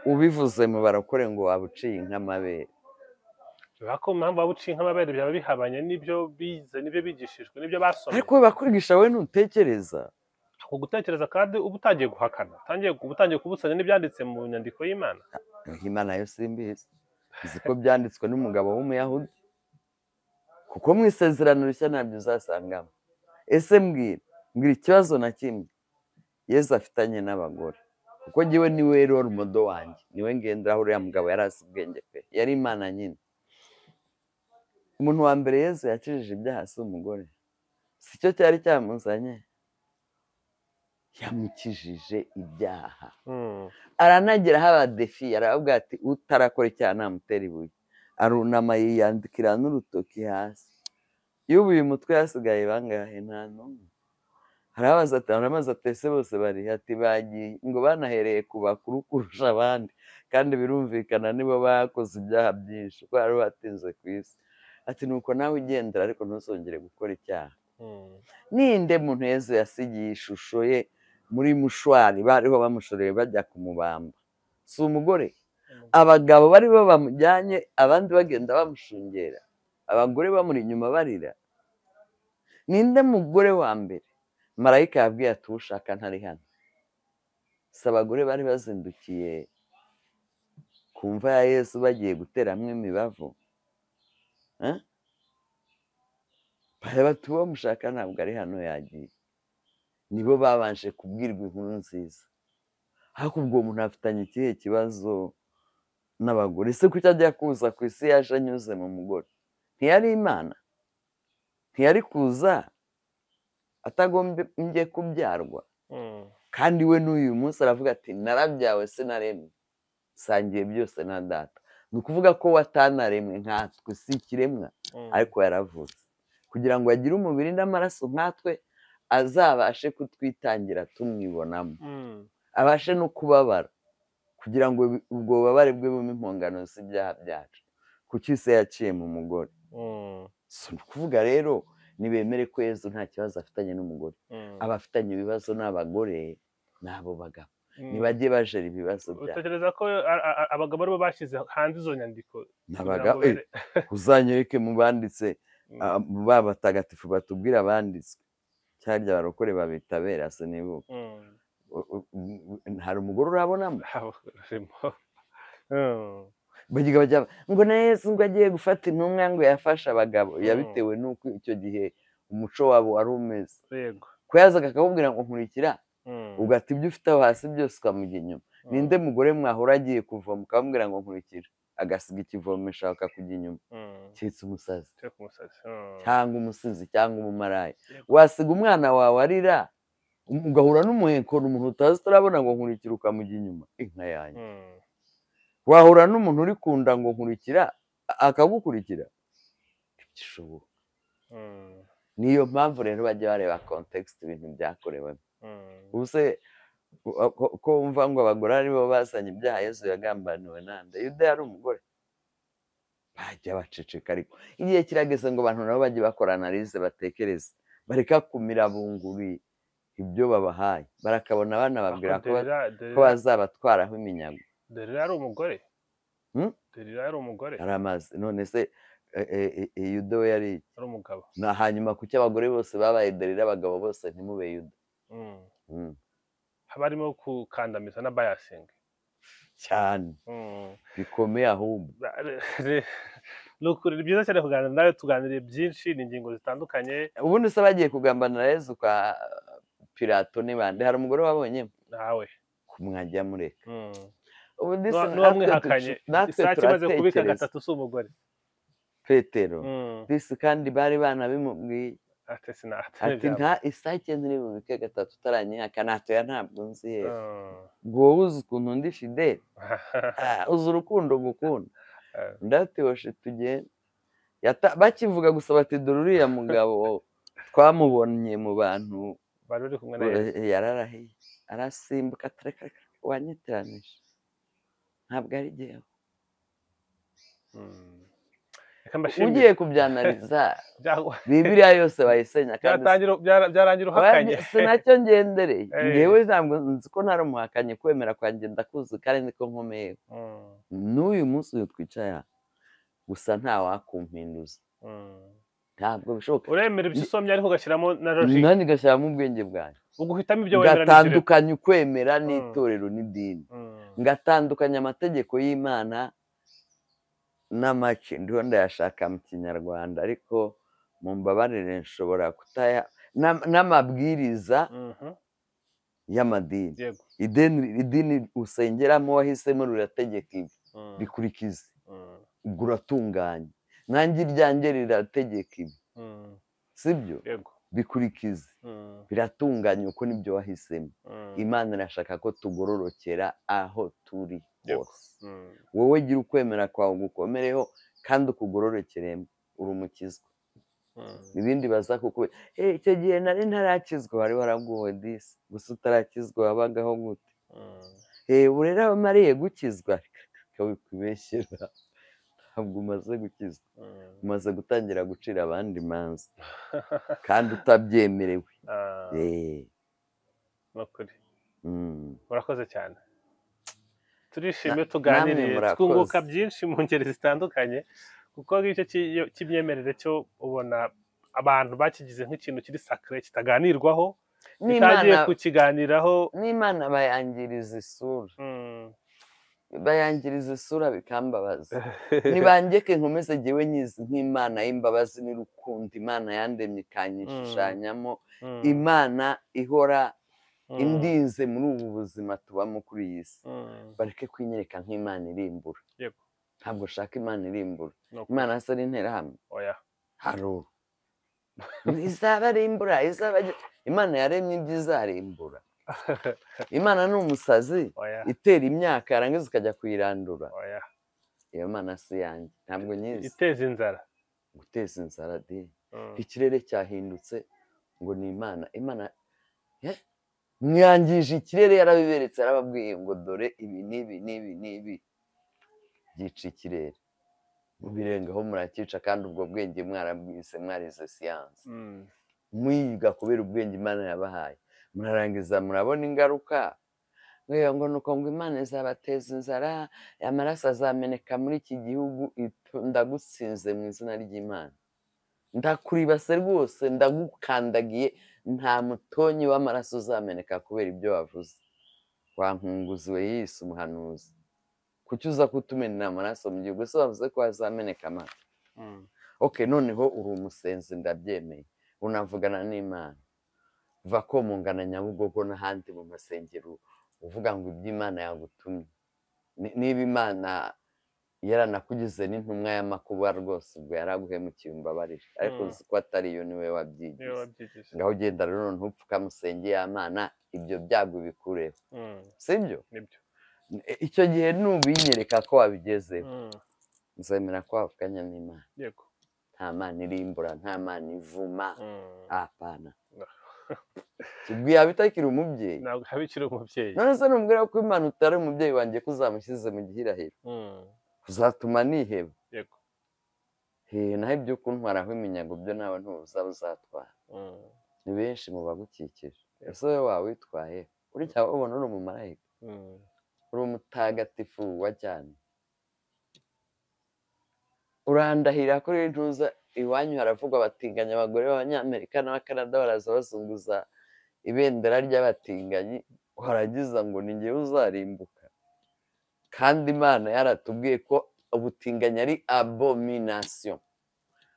Speaker 1: Ubivuze mu barakore ngo waba uciye nk'amabere.
Speaker 2: Ariko impamvu waba uciye nk'amabere byaba bihabanye n'ibyo bize, n'ibyo bigishijwe, n'ibyo basomye.
Speaker 1: Ariko bakwigisha wowe ntutekereza.
Speaker 2: Ako gutekereza kandi uba utangiye guhakana, uba utangiye kubusanya n'ibyanditse mu nyandiko y'Imana.
Speaker 1: Imana yo simbizi, nzi ko byanditswe n'umugabo w'umuyahudi, kuko mu isezerano rishya ntabyo uzasangamo. Ese mbwira ikibazo na kimwe Yesu afitanye n'abagore, kuko njyewe niwe role model wanjye, niwe ngenderaho. Uriya mugabo yari azi ubwenge pe, yari Imana nyine. Umuntu wa mbere Yesu yakijije ibyaha si umugore? Si cyo cyari cyamuzanye? Yamukijije ibyaha, aranagera haba defi, aravuga ati utarakora icyaha namutera ibuye. Arunama yiyandikira n'urutoki hasi. Yubuye umutwe hasigaye bangahe? Nta n'umwe. Harabaza ati, aramaze ati ese bose bari? Ati bagiye. Ngo banahereye ku bakuru kurusha abandi, kandi birumvikana nibo bakoze ibyaha byinshi kuko bari batinze ku isi. Ati nuko nawe ugendera, ariko ntuzongere gukora icyaha. Ninde muntu Yesu yasigiye ishusho ye muri mushwari bariho bamushoreye bajya kumubamba? Si umugore? Abagabo bari bo bamujyanye, abandi bagenda bamushungera, abagore bamuri inyuma barira. Ninde mugore wa mbere marayika yabwiye ati ushaka ntari hano? Si abagore bari bazindukiye ku mva ya Yesu bagiye guteramo imibavu? Bati uwo mushaka ntabwo ari hano, yagiye. Nibo babanje kubwirwa inkuru nziza. Ariko ubwo uwo muntu afitanye ikihe kibazo n'abagore? Ese kuki ajya kuza ku isi yaje anyuze mu mugore? Ntiyari Imana? Ntiyari kuza atagombye kubyarwa? Kandi we n'uyu munsi aravuga ati narabyawe sinaremwe, sangiye byose na data. Ni ukuvuga ko watanaremwe nkatwe, si ikiremwa, ariko yaravutse kugira ngo agire umubiri n'amaraso nkatwe, azabashe kutwitangira tumwibonamo, abashe no kubabara kugira ngo ubwo bubabare bwe bube impongano z'ibyaha byacu. Kuki se yaciye mu mugore? Si ukuvuga rero nibemere ko Yezu nta kibazo afitanye n'umugore, abafitanye ibibazo n'abagore n'abo bagabo, ntibajye bajera ibibazo byabo.
Speaker 2: Utekereza ko abagabo aribo bashyize hanze izo nyandiko?
Speaker 1: Uzanyereke mu banditse ba batagatifu batubwira abanditswe, cyarya abarokore babitabera sinibuka. Hari umugore urabonamo? Bagiga ngo na Yesu ngo agiye gufata intumwa ngo yafashe abagabo, yabitewe n'uko icyo gihe umuco wabo wari umeze. Ko yazaga akakubwira ngo nkurikira, ugata ibyo ufite aho hasi byose ukamujya inyuma. Ninde mugore mwahora agiye kuvoma ukamubwira ngo nkurikira, agasiga ikivomesha akakujya inyuma? Keretse umusazi cyangwa umusizi cyangwa umumaraya. Wasiga umwana wawe arira, ugahura n'umuhekoro, umuntu utazi utarabona ngo nkurikira, ukamujya inyuma, inka yanjye. Wahura n'umuntu uri kunda ngo nkurikira, akagukurikira, ntibishoboka. Niyo mpamvu rero bajya bareba context ibintu byakorewemo. Ubuse ko wumva ngo abagore aribo bazanye ibyaha, Yesu yagambaniwe nande? Yuda yari umugore. Bajya baceceka, ariko igihe kirageze ngo abantu nabo bajye bakora analyse, batekereze, bareka kumira bunguri ibyo babahaye. Barakabona abana babwira ko bazabatwaraho iminyago.
Speaker 2: Derira yari umugore. Derira yari umugore.
Speaker 1: Yari amazi. None se Yuda we yari
Speaker 2: umugabo.
Speaker 1: Na hanyuma kuki abagore bose babaye Derira, abagabo bose ntimube Yuda?
Speaker 2: Haba harimo gukandamiza na biasing
Speaker 1: cyane bikomeye ahubwo.
Speaker 2: Ni byiza cyane kuganira nawe, tuganiriye byinshi, ni ingingo zitandukanye.
Speaker 1: Ubundi se bagiye kugambanira Yezu kwa Pilato ni bande? Hari umugore wabonye?
Speaker 2: Nawe
Speaker 1: kumwajya mureka.
Speaker 2: N'uwamwihakanye isake imaze kubika gatatu si umugore
Speaker 1: Petero. Disi kandi bari banabimubwiye ati nta isake ntiri bubike gatatu utaranyihaka, natoya ntabwo nzi yewe. Ngo wowe uzi ukuntu ndi fidele, uzi urukundo gukunda. Ndatihoshe tugende. Bakivuga gusa bati dore uriya mugabo twamubonye mu bantu yararahiye, arasimbuka, wanyitiranije, ntabwo ari jyewe. Ugiye kubyanariza Bibiliya yose bayisenya,
Speaker 2: byarangira uhakanye.
Speaker 1: Sinacyo ngendereye ngewe, ntabwo nzi ko ntari umuhakanyi, kwemera kwanjye ndakuzi kandi niko nkomeye. N'uyu munsi uyu twicaye gusa ntawakumpinduza, ntabwo bishoboka.
Speaker 2: Uremera ibyo usomye ariko ugashyiramo na logique,
Speaker 1: nanjye ngashyiramo ubwenge bwanjye,
Speaker 2: uguhitamo ibyo wemera,
Speaker 1: ngatandukanya ukwemera n'itorero n'idini, ngatandukanya amategeko y'Imana n'amake. Ndiho ndayashaka mu Kinyarwanda ariko mumbabarire nshobora kutaya, n'amabwiriza y'amadini. Idini usengeramo wahisemo rirategeka ibi, bikurikize, ubwo uratunganye. Nanjye iryanjye rirategeka ibi, sibyo? Bikurikize, biratunganye, uko nibyo wahisemo. Imana irashaka ko tugororokera aho turi hose. Wowe gira ukwemera kwawe gukomereho kandi ukugororokeremo, uri umukizwa. Ibindi baza kukubwira, icyo gihe nari ntarakizwa, wari waraguwe disi, gusa utarakizwa wabagaho gute? Ubu rero abamariye gukizwa, wikubeshyera, ntabwo umaze gukizwa, umaze gutangira gucira abandi imanza kandi utabyemerewe.
Speaker 2: Murakoze cyane, turishimye tuganiriye, twunguka byinshi mu ngeri zitandukanye, kuko ngicyo cy'imyemerere cyo ubona abantu bakigize nk'ikintu kiri sacré kitaganirwaho, itagiye kukiganiraho.
Speaker 1: N'Imana bayangiriza isura, bayangiriza isura bikambabaza. Nibangeke nkomeze jyewe nyizi nk'Imana y'imbabazi n'urukundo, Imana yandemye ikanyishushanyamo, Imana ihora indinze muri ubu buzima tubamo kuri iyi si. Bareke kwinyereka nk'Imana irimbura. Ntabwo ushaka Imana irimbura. Imana asa n'interahamwe. Haruru izaba arimbura, izaba Imana yaremye ibyo izarimbura. Imana ni umusazi
Speaker 2: Oya.
Speaker 1: itera imyaka yarangiza ukajya kuyirandura.
Speaker 2: Oya.
Speaker 1: Iyo mana si yanjye, ntabwo nyizi.
Speaker 2: Iteza inzara.
Speaker 1: Guteza inzara de. Ikirere cyahindutse ngo ni Imana. Imana mwangije ikirere, yarabiberetse, yarababwiye ngo dore ibi n'ibi n'ibi n'ibi byica ikirere, mubirengaho murakica. Kandi ubwo bwenge mwarabwise, mwarize siyansi, mwiga kubera ubwenge Imana yabahaye, murarangiza murabona ingaruka. Ngo nuko ngo Imana izabateza inzara, amaraso azameneka muri iki gihugu. Ndagutsinze mu izina ry'Imana, ndakuribase rwose, ndagukandagiye, nta mutonyi w'amaraso uzameneka kubera ibyo wavuze. Wankunguzi we yise umuhanuzi, kuki uza kutumenera amaraso mu gihugu? Se wavuze ko hazameneka amaraso? Okay, noneho uri umusenzi, ndabyemeye, unavugana n'Imana. Va ko mungana Nyabugogo n'ahandi mu masengero uvuga ngo iby'Imana yagutumye. Niba Imana yaranakugize n'intumwa y'amakuba rwose, ubwo yaraguhemukiye, umbabarire, ariko uzi ko atari yo, niwe wabyigize. Ngaho ugenda rero ntupfukamusenge ya Mana, ibyo byago bikureho, sibyo? Icyo gihe nubinyereka ko wabigezeho, nzemera ko wavuganye n'Imana. Nta Mana irimbura, nta Mana ivuma, apana. Ubwo yaba itakiri umubyeyi.
Speaker 2: Ntabwo yaba ikiri umubyeyi.
Speaker 1: None se numbwira ko Imana utari umubyeyi wanjye, ko uzamushyize mu gihirahiro, uzatuma niheba. Naho ibyo kuntwaraho iminyago byo nawe ntuzaba uzatwara. Ni benshi mu bagukikije. Ese wowe wawitwaye urya ubona uri umumarayika, uri umutagatifu wa cyane, urandahira kuri ntuza. Iwanyu haravugwa abatinganyi, abagore b'Abanyamerika n'Abakanada baraza bazunguza ibendera ry'abatinganyi, waragiza ngo ni njyewe uzarimbuka. Kandi Imana yaratubwiye ko ubutinganyi ari abomination.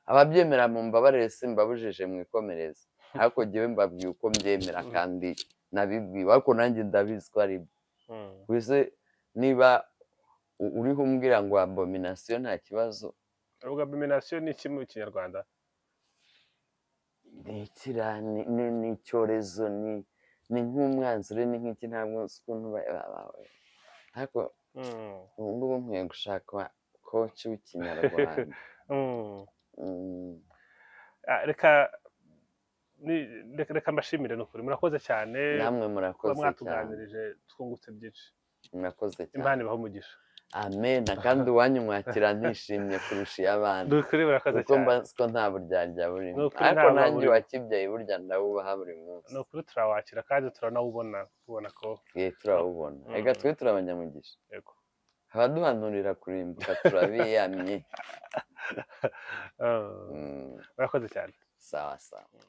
Speaker 1: Ababyemera mu mbabarire, simbabujije, mwikomereze, ariko njyewe mbabwiye uko mbyemera kandi nabibwiwe, ariko nanjye ndabizi ko ari byo. Mbese niba uriho umbwira ngo abomination nta kibazo.
Speaker 2: Ubwo abomination ni iki mu Kinyarwanda?
Speaker 1: Ni ni icyorezo, ni nk'umwanzuro, ni nk'iki, ntabwo nzi ukuntu ariko ubu ngubu nkwiye gushaka coach w'Ikinyarwanda.
Speaker 2: Reka mbashimire, ni ukuri murakoze cyane.
Speaker 1: Namwe
Speaker 2: Kuba
Speaker 1: murakoze cyane.
Speaker 2: mwatuganirije, twungutse byinshi.
Speaker 1: Murakoze cyane.
Speaker 2: Imana ibahe umugisha.
Speaker 1: Amen. Kandi uwanyu mwakira nishimye kurusha iy'abandi,
Speaker 2: Ni ukuri murakoze
Speaker 1: kuko mba
Speaker 2: cyane.
Speaker 1: nzi ko nta buryarya burimo.
Speaker 2: Ni ukuri
Speaker 1: Ariko
Speaker 2: ntabwo
Speaker 1: nanjye
Speaker 2: burimo.
Speaker 1: uwakibyaye burya ndawubaha buri munsi.
Speaker 2: Ni ukuri turawakira kandi turanawubona, tubona ko
Speaker 1: Ye, turawubona. Reka twe turi abanyamugisha. Abaduhanurira kurimbuka turabiyamye.
Speaker 2: Murakoze cyane.
Speaker 1: Sawa sawa.